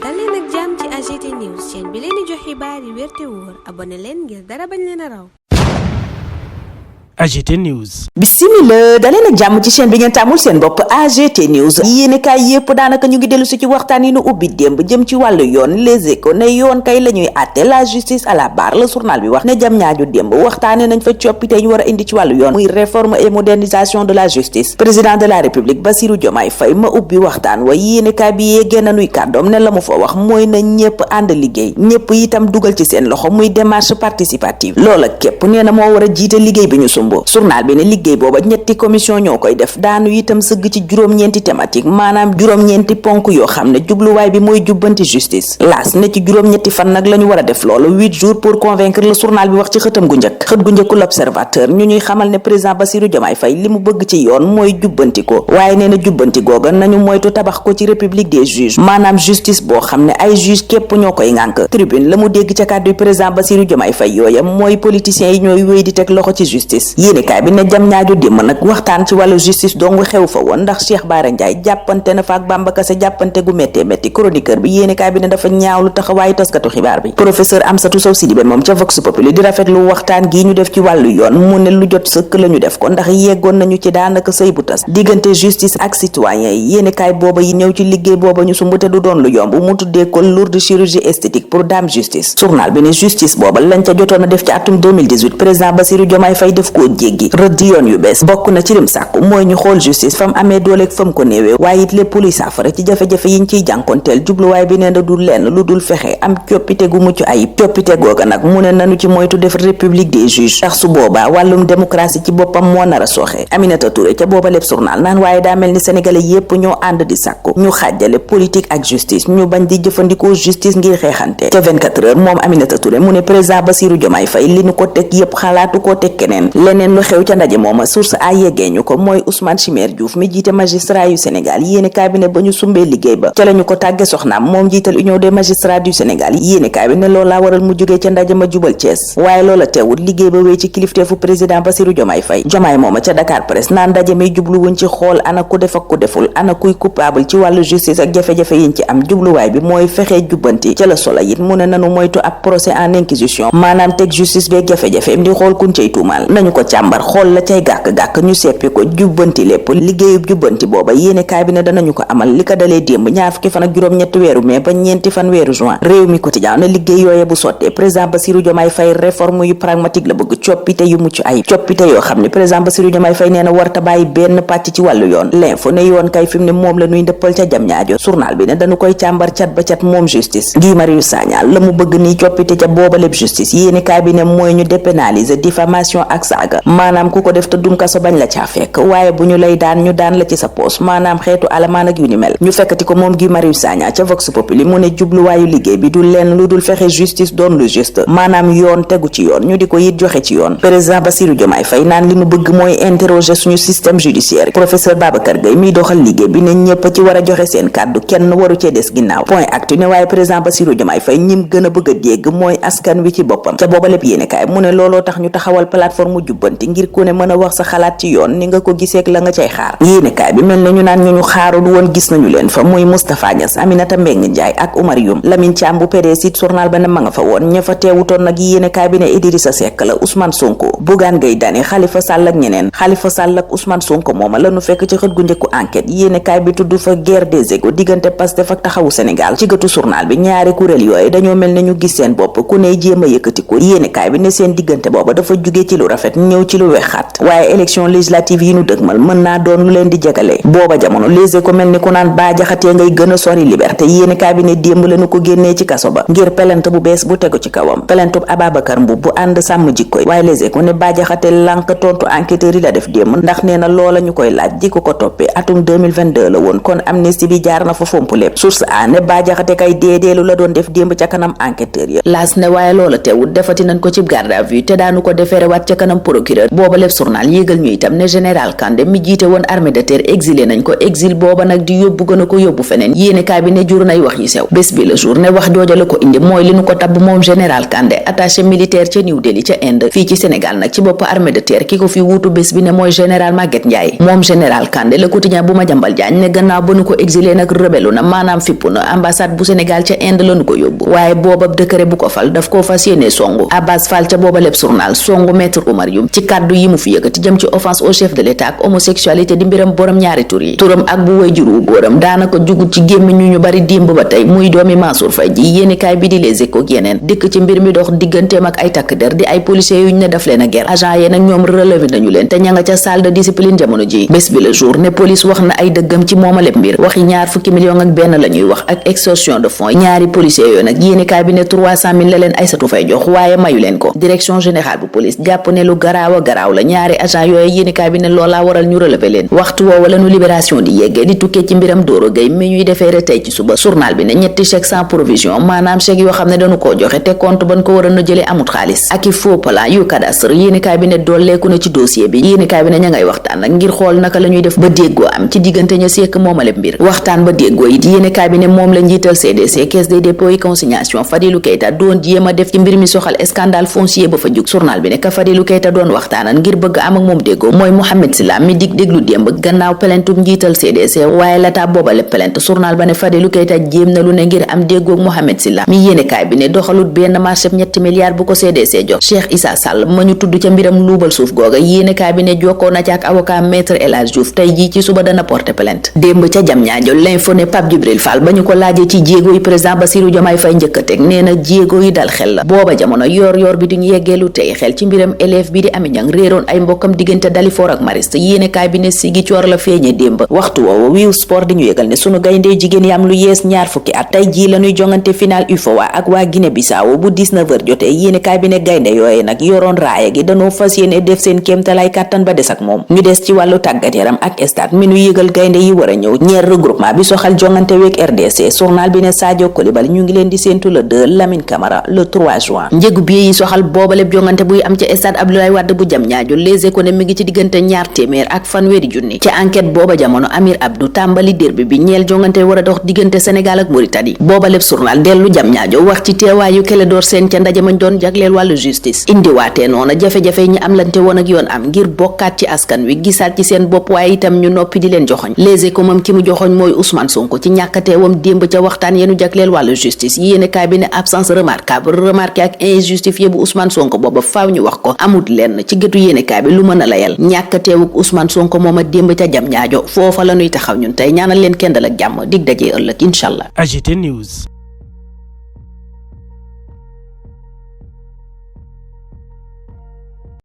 dal leen ak jàmm ci AGT News chaîne bi leen di jox xibaar yi wér te wóor abonné leen ngir dara bañ leen a raw. AGT News. Bismillah daleen ak jàmm ci chaîne bi ngeen tàmmul seen bopp AGT News yéenekaay yépp daanaka ñu ngi dellu si ci waxtaan yi nu ubbi démb jëm ci wàllu yoon Les Échos ne yoon kay la ñuy àtte la justice à la barre le journal bi wax ne jam ñaaju démb waxtaane nañ fa coppite ñu war a indi ci wàllu yoon muy réforme et modernisation de la justice. Président de la République Bassirou Diomaye Faye ma ubbi waxtaan wa yéenekaay bi yeggee nanuy kàddoom ne la mu fa wax mooy na ñépp ànd liggéey ñépp itam dugal ci seen loxo muy démarche participative loola képp nee na moo war a jiite liggéey bi ñu sumb. journal bi ne liggéey booba ñetti commission ñoo koy def daanu itam sëgg ci juróom-ñeenti thématique maanaam juróom-ñeenti ponk yoo xam ne jubluwaay bi mooy jubbanti justice laas ne ci juróom-ñetti fan nag la ñu war a def loolu 8 jours pour convaincre le journal bi wax ci xëtam gu njëkk xët gu njëkku l'observateur ñu ñuy xamal ne président Bassirou Diomaye Faye li mu bëgg ci yoon mooy jubbanti ko waaye nee na jubbanti googa nañu moytu tabax ko ci république des juges maanaam justice boo xam ne ay juge képp ñoo koy ŋànk tribune la mu dégg ca kàddu président Bassirou Diomaye Faye yooya mooy politiciens yi ñooy wéy di teg loxo ci justice yéenekaay bi ne jam ñaaju démb nag waxtaan ci wàllu justice dongu xew fa woon ndax Cheikh Bara Ndiaye jàppante na fa ak Bamba Kassé jàppante gu méttee métti chroniqueur bi yéenekaay bi ne dafa ñaawlu taxawaayu taskatu xibaar bi professeur Amsatou Sow Sidibé moom ca Vox Populi di rafetlu waxtaan gi ñu def ci wàllu yoon mu ne lu jot sëkk la ñu def ko ndax yeggoon nañu ci daanaka sëy bu tas diggante justice ak citoyen yi yéenekaay booba yi ñëw ci liggéey booba ñu sumb te du doon lu yomb mu tuddee ko lourde chirurgie esthétique pour dame justice journal bi ne justice booba lañ ca jotoon a def ci atum 2018 président Bassirou Diomaye Faye def koo jéggi rëdd yoon yu bees bokk na ci lim sàkku mooy ñu xool justice fam amee dooleeg fam ko néewee waaye it lépp luy saafara ci jafe-jafe yiñ ciy jànkonteel jubluwaay bi nee na du lenn lu dul fexe am coppite gu mucc ayib coppite googa nag mu ne nanu ci moytu def république des juges tax su boobaa wàllum démocratie ci boppam moo nar a sooxe Aminata Touré ca booba lépp journal naan waaye daa mel ni sénégalais yépp ñoo ànd di sàkku ñu xaajale politique ak justice ñu bañ di jëfandikoo justice ngir xeexante ca 24 heures moom Aminata Touré mu ne président Bassirou Diomaye Faye li nu ko teg yépp xalaatu ko teg keneen leneen lu xew ca ndaje mooma source a yeggee ñu ko mooy Ousmane Chimère Diouf mi jiite magistrat yu Sénégal yéene cabinet ba ñu sumbee liggéey ba ca lañu ko tàgge soxnaam moom jiital union des magistrats du Sénégal yéene cabinet loolaa waral mu jógee ca ndaje ma jubal Thiès waaye loola teewut liggéey ba wéy ci kilifteefu président Bassirou Diomaye Faye Diomaye mooma ca Dakar Presse naan ndaje may jubluwuñ ci xool ana ku def ak ku deful ana kuy coupable ci wàllu justice ak jafe-jafe yiñ ci am jubluwaay bi mooy fexee jubbanti ca la solo it mu ne nanu moytu ab procès en inquisition maanaam teg justice beeg jafe-jafe di xool kuñ cay tuumaal nañu ko càmbar xool la cay gàkk-gàkk ñu seppi ko jubbanti lépp liggéeyub jubbanti booba yéene kaay bi ne danañu ko amal li ko dalee démb ñaar fukki fan ak juróom-ñetti weeru mai ba ñeenti fan weeru juin réew mi quotidien ne liggéey yooye bu sottee président Bassirou Diomaye Faye réforme yu pragmatique la bëgg coppite yu mucc ayib coppite yoo xam ne président Bassirou Diomaye Faye nee na warta bàyyi benn pàcc ci wàllu yoon l'info ne yoon kay fi mu ne moom la nuy ndëppal ca jam ñaajo journal bi ne dañu koy càmbar cat ba cat moom justice Guy Marius Sagna la mu bëgg nii coppite ca booba lépp justice yéene kaay bi ne mooy ñu dépénaliser diffamation ak saaga maanaam ku ko def te dum kaso bañ la caa fekk waaye bu ñu lay daan ñu daan la ci sa poos maanaam xeetu alamaan ak yu ni mel ñu fekkati ko moom Guy Marius Sagna ca Vox Populi mu ne jubluwaayu liggéey bi du lenn lu dul fexe justice doon lu juste maanaam yoon tegu ci yoon ñu di ko it joxe ci yoon président Bassirou Diomaye Faye naan li nu bëgg mooy interroger suñu système judiciaire professeur Babacar Gueye miy doxal liggéey bi ne ñépp ci war a joxe seen kàddu kenn waru cee des ginnaaw point actu ne waaye président Bassirou Diomaye Faye ñim gën a bëgg a dégg mooy askan wi ci boppam ca booba lépp yéene kaay mu ne looloo tax ñu taxawal plateforme jubbanti ngir ku ne mën a wax sa xalaat ci yoon ni nga ko giseek la nga cay xaar yéenekaay bi mel na ñu naan ñu xaarul woon gis nañu leen fa muy Moustapha Niass Aminata Mbengue Ndiaye ak Oumar Youm Lamine Thiam bu PDS it journal ba ne ma nga fa woon ña fa teewutoon nag yéenekaay bi ne Idrissa Seck la Ousmane Sonko Bougane Gueye Dany Khalifa Sall ak ñeneen Khalifa Sall ak Ousmane Sonko mooma lañu fekk ci xët gu njëkku enquête yéenekaay bi tudd fa guerre des égos diggante Pastef ak Taxawu Sénégal ci gëtu journal bi ñaari kuréel yooyu dañoo mel ne ñu gis seen bopp ku ne jéem a yëkkati ko yéenekaay bi ne seen diggante booba dafa jugee ci lu rafet ñëw ci lu wexaat waaye élection législative yi ñu dëgmal mën naa doon lu leen di jagale booba jamono Les Échos mel ni ku naan Bah Diakhaté ngay gën a sori liberté yéeni cabinet démb lañu ko génnee ci kaso ba ngir pelante bu bees bu tegu ci kawam pelantub Ababacar Mbuub bu ànd sàmm jikkoy waaye Les Échos ne Bah Diakhaté lànk tontu enquêteurs yi la def démb ndax nee na loola ñu koy laaj di ko toppee atum 2022 la woon kon amnistie bi jaar na fa fomp lépp source a ne Bah Diakhaté kay deedeelu la doon def démb ca kanam enquêteurs yi laas ne waaye loola teewul defati nañ ko ci garde à vue te daanu ko defeere waat ca kanam procureur procureur. booba lépp journal yégal ñu itam ne général Kandé mi jiite woon armée de terre exilé nañ ko exil booba nag di yóbbu gën a ko yóbbu feneen yéenekaay bi ne jur nay wax yi sew. bés bi le jour ne wax jooja la ko indi mooy li nu ko tabb moom général Kandé attaché militaire ca New Delhi ca Inde. fii ci Sénégal nag ci bopp armée de terre ki ko fi wuutu bés bi ne mooy général Maguette Ndiaye. moom général Kandé le quotidien bu Madiambal Diagne ne gannaaw ba nu ko exilé nag rebelu na maanaam fippu na ambassade bu Sénégal ca Inde la nu ko yóbbu. waaye booba décret bu ko fal daf koo fas yéene songu. Abbas Fall ca booba lépp journal songu maître Oumar Youm ci kàddu yi mu fi yëkkati jëm ci offense au chef de l'état ak homosexualité di mbiram borom ñaari tur yi turam ak bu way juru góoram daanaka jugut ci gémmiñ ñu bari démb ba tey muy doomi Mansour Faye ji yéenekaay bi di Les Échos ak yeneen dikk ci mbir mi dox digganteem ak ay takk der di ay policiers yuñ ne daf leen a ger agent yee nag ñoom relevé nañu leen te ña nga ca salle de discipline jamono ji. bés bi le jour ne police wax na ay dëggam ci moomaleb mbir waxi ñaar fukki million ak benn la ñuy wax ak extorsion de fonds ñaari policiers yooyu nag yéenekaay bi ne 300 000 la leen Aïssatou Faye jox waaye mayu leen ko. direction générale bu police jàpp ne lu garaaw a garaaw la ñaari agent yooyu yéenekaay bi ne loolaa waral ñu relevé leen. waxtu woowa la nu libération di yeggee di tukkee ci mbiram Doro Gueye mi ñuy defeere tey ci suba. journal bi ne ñetti chèque sans provision maanaam chèque yoo xam ne dañu koo joxe te compte ban ko waroon a jëlee amut xaalis ak i faux plan yu cadastre yéenekaay bi ne dooleeku na ci dossier bi yéenekaay bi ne ña ngay waxtaan nag ngir xool naka la ñuy def ba déggoo am ci diggante ña sekk moomaleb mbir waxtaan ba déggoo it yéenekaay bi ne moom la njiital CDC caisse des dépôts et consignation Fadilou Keita doon jéem a def ci mbir mi soxal scandale foncier ba fa jug journal bi ne ka Fadilou Keita doon waxtaanan ngir bëgg am ak moom déggoo mooy Mohamed Silla mi dig déglu démb gannaaw pelentub njiital CDC waaye lataa boobale pelent journal ba ne Fadilou Keita jéem na lu ne ngir am déggoog Mohamed Silla mi yéenekaay bi ne doxalut benn marché ñetti milliards bu ko CDC jox Cheikh Issa Sall ma ñu tudd ca mbiram luubal suuf googa yéenekaay bi ne jokkoo na ca ak avocat maître El Hadj Diouf tey jii ci suba dana porter plainte démb ca Diamniadio l'info ne Pape Djibril Fall ba ñu ko laajee ci jéego yi président Bassirou Diomaye Faye njëkk a teg nee na jéego yi dal xel la booba jamono yor bi duñu yeggeelu tey xel ci mbiram élève bi di Ami Niang réeroon ay mbokkam diggante Dalifort ak Mariste yéenekaay bi ne sigi coor la feeñe démb waxtu woowu wiiw sport di ñu yëgal ne sunu gayndee jigéen yi am lu yees ñaar fukki at tey jii lañuy jongante final UFOA ak waa Guinée Bissau bu 19h jotee yéenekaay bi ne gaynde yooye nag yoroon raaya gi dañoo fas yéene def seen kéemtalaay kàttan ba des ak moom ñu des ci wàllu tàggat yaram ak stade mi nu yëgal gaynde yi war a ñëw ñeer regroupement bi soxal jongante week RDC journal bi ne Sadio Coulibaly ñu ngi leen di séentu le 2 Lamine Camara le 3 juin njëgu billet yi soxal boobaleb jongante buy am ca stade Abdoulaye Wade bu Diamniadio Les Échos ne mi ngi ci diggante ñaar téeméer ak fanweeri junni ci enquête booba jamono Amir Abdou tàmbali derbi bi ñeel jongante war a dox diggante Sénégal ak Mauritanie boobaleb journal dellu Diamniadio wax ci teewaayu Clédor Sène ca ndaje mañ doon jagleel wàllu justice indiwaatee noona jafe-jafe ñi am lante woon ak yoon am ngir bokkaat ci askan wi gisaat ci seen bopp waaye itam ñu noppi di leen joxoñ Les Échos moom ki mu joxoñ mooy Ousmane Sonko ci ñàkkateewam démb ca waxtaan yenu jagleel wàllu justice yéenekaay bi ne absence remarqué ak injustifié bu Ousmane Sonko booba faaw ñu wax ko amut lenn ci gëtu yéenekaay bi lu mën a layal ñàkkateewuk Ousmane Sonko mooma démb ca Diamniadio foofa la ñuy taxaw ñun tey ñaanal leen kendal ak jàmm dig dajee ëllëg incha allah. AGT News.